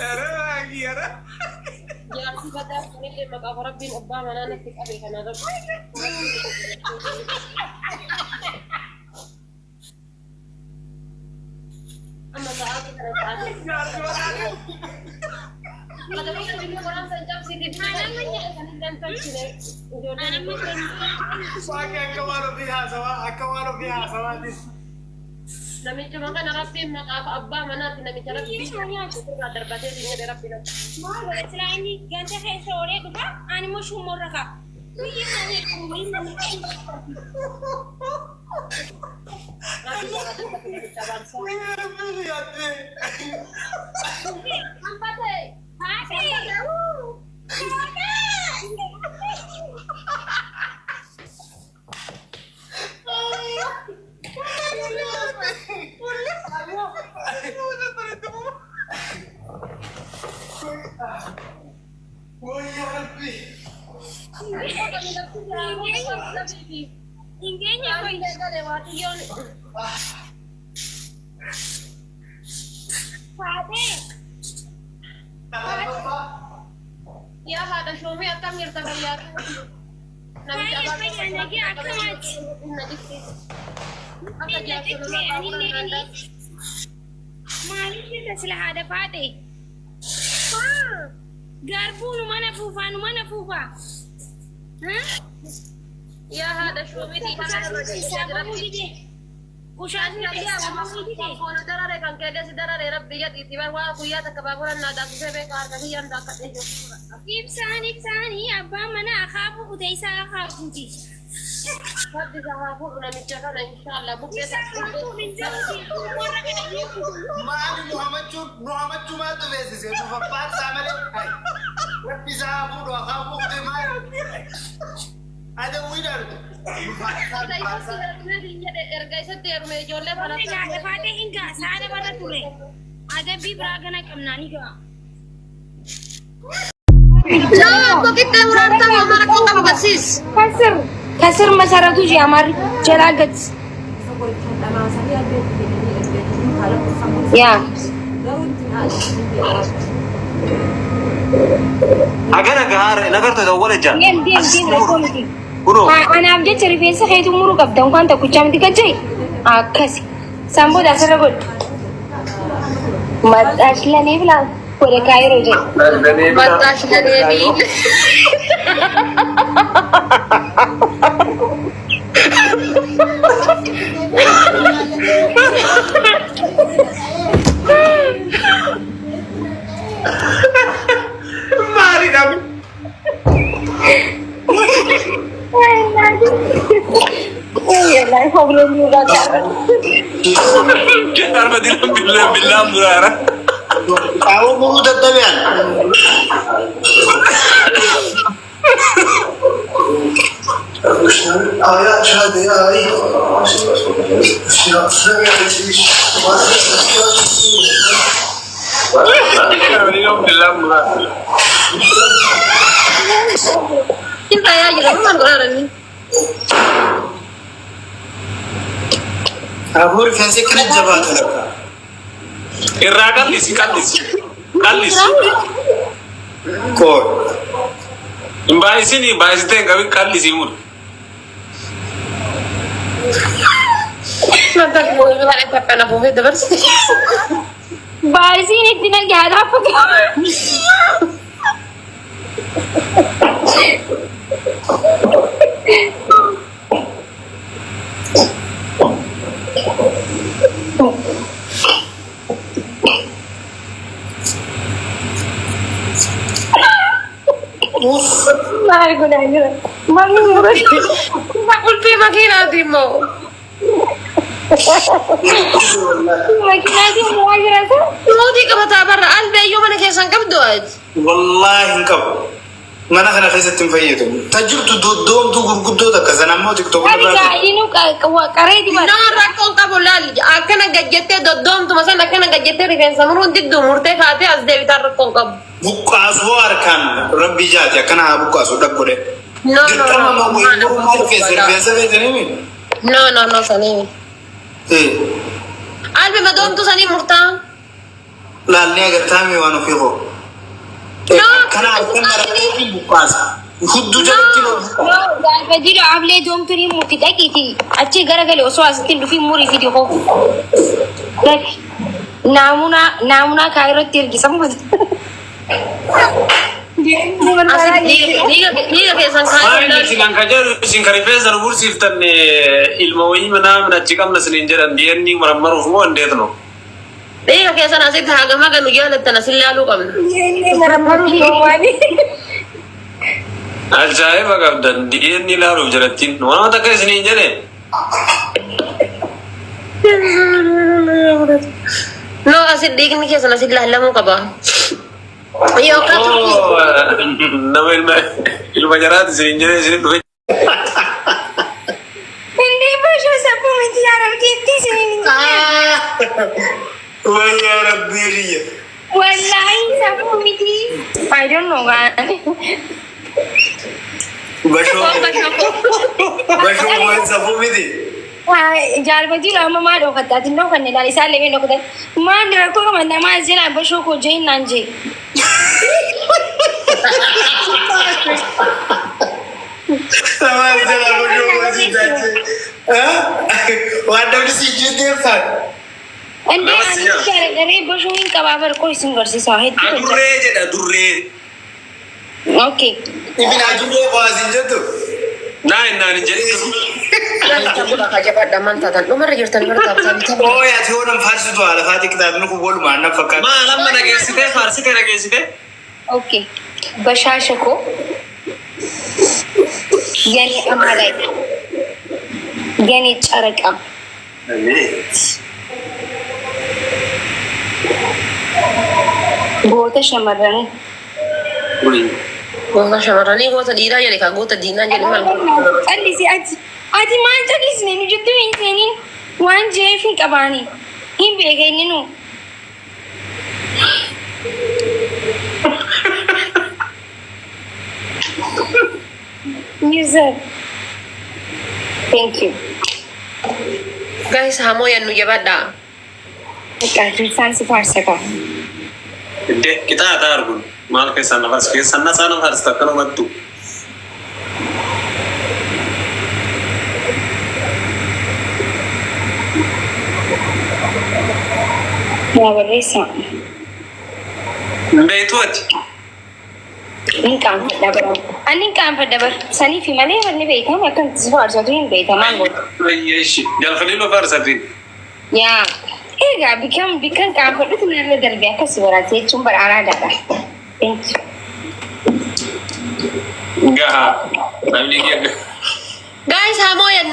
Ara. Jaarsi badaa kunillee maqaaf Rabbiin abbaa manaa natti qabe kana rabbi. Amma sa'aatii kana sa'aatii. Jaarsi badaa. Waaqni akka waan ofii haasawaa akka waan ofii haasawaatis. Namichuma kana Rabbiin maqaaf abbaa manaatti namicha Rabbiin ofirraa darbatee siin jedhe Rabbi natti. Maal godhe silaa inni ganda keessa oolee dhufa ani immoo shummoorra ka'a. Biyyi isaanii Rabbi irraa darbate namicha abaarsaa. Rabbiin yaaddee. Sanbatee! Wayya Rabbi. Hingeenya koyi. Faatee. Yaa haadha shoomii akkam jirta fayyaa Namicha Fayya nagee akkamaati. Akka jaarsa nama baabura naannaa. Maaliif jirta sila haadha faatee? Garbuu nu mana fuufaa nu mana fuufaa. Yaa haadha shoomiitii kana irra Sababuu dide. Ushaasni sababuu dide. Foonu darare kan keellesi darare rabbi jedhiiti bar waa guyyaa takka baabura naa daakisee beeka harka kiyyaan daakkadhee jiru. Ibsaan ibsaanii abbaan mana akaafuu kute isaa akaafuuti. Rabbi isa haa fuudhu namicha kana inshaallah bubbee Isaa akaafuu hin jiruuti. Warra kana jiru. Maali nu hamachuu nu hamachuu maaltu beeksise nu faffaarsaa malee. Rabbi isaa haa fuudhu haa fuudhu maali. Adawwii darbu. Nu faarsaa nu faarsaa. Erga isatti heerume ijoollee Wanni haadha faatee hin ga'a sa'a namarra ture. Adabbii biraa gana qabnaa ni ga'a. ከስር ከስር መሰረቱ ያማር ጀላገት ያ Agana gahaara nagartu dawwala jaa. ዲም ዲም ዲም ረኮምቲ Kunoo anaaf jecha rifeensa keetu muruu qabda እንኳን tokkicha miti gajjee akkasi san booda asirra godhu maxxaash lanee bilaa godhe kaayiroo jedhe Maxxaash lanee bii. Maali dhabu? Arba dilan billah billah muraara. Qaawwa muruu dadhabeen. Arba dilan billah muraara. Cinta yaa jira maal godhaarani? Aboo rifeensi akkana jabaatu lakka. Irraa qallisi qallisi qallisi. Koo. Hin baay'isinii baay'isitee hin qabin qallisii muru. Baay'isiin itti naqe haadha Maal godhaa jira? Maal godhaa jira? Qulfii makiinaati immoo. Makiinaatiin muraa jira isa? Mootii qabataa barra albeeyyuu mana keessan qabdu ati. Wallaahi hin qabu. Mana kana keessatti hin fayyadamu. Ta jirtu doddoomtuu gurguddoo takka sana ammoo tiktook Ani irraa. gaa'inu qaree dibata. Nama rakkoon qabu laal akkana gajjattee doddoomtuma san akkana gajjattee rifeensa muruun didduu murtee kaatee as deebitaan rakkoon qabu. Buqqaasuu harkaan rabbi jaati akkana haa buqqaasu dhaggodhe. No, no, Dirqama no. maal rifeensa rifeensa feetanii No, no, no sanii. mi? Albi madoomtuu sanii murtaa. Laalnee agartaa mee waan ofii koo. No, Kana halkan maratee fi buqqaasa. Hudduu jalatti noo buqqaasa. Gaafa jiru ablee doomtuun hin murti dhaqiiti achi garagale osoo asitti hin dhufin murii fidi koo. Dhaqi. Naamunaa naamunaa kaa irratti ergisa muka. Asi dhiiga keessan Maal kaayee isin kan jedhu isin kan rifeensa nu mursiiftan ilma wayii manaa achi qabna isiniin jedhan DNA marammaruuf moo እንዴት ነው? Dhiiga keessan asitti hagam haga nu jaalattan asin laaluu qabna. Ajaa'iba qabdan DNA ilaaluuf jalattiin waan takka isiniin jedhe. No, asit dhiigni keessan asit laallamuu qaba. Yookaan Oo, nama ilma jaraati isiniin jedhe isin dhufe. Indee bashoo sammuu miti yaarabkeetti isiniin hin Wayyaa rabbii riyya. Wallahi sammuu miti. I don't know gaan. Bashoo bashoo waan safuu miti. Jaalbatii amma maa dhoofatta ati dhoofanne ilaali isaan lameen dhoofatan maal rakkoo qaban namaa as jalaa bashoo koo jee naan jee. Namaa jala bashoo waan si taate. Waan namni si jiddeeffaan. Indee Nama si ani jala. jaaladharee bashoo hin qabaa barqoo isin gorsisaa hedduu. Adurree jedha adurree. Okay. Ibin adurree baasiin jettu. Naa innaan hin jedhin. Jabadha amantaatan dhumarra jirtan bara taabtaa Oo ati yoo nam faarsitu haala faati kitaabni kun walumaan nam fakkaata. Maal amma dhageessitee faarsitee dhageessitee? Okay. Bashaasha koo የኔ አማላይ የኔ ጨረቃ goota shamarranii Goota shamarranii goota dhiiraa jedhe kaa goota diinaa jedhe maal Callisi ati ati maal callisne nu jidduu hin seeniin waan jeef hin qabaani hin beekeenni nu. User. Thank you. Guys, hamoo yannu jabadha. Isaan si faarsa kaa. Iddee qixaataa arguun maal keessan na farsi keessan na saana farsi takka numattu. Waa barreessaa. Beektu ati. Hin qaanfadha bara. Ani hin qaanfadha bara. Saniifi malee manni beekama akkanatti si faarsatu hin beekamaan godhu. Ayyeeshi jalfalii loo faarsatiin. Yaa. Egaa bikkan bikkan qaanfadhutu narra darbe akkas barate jechuun bara araadaadha. Thank you. Gahaa. Namni Guys, hamoo yannu.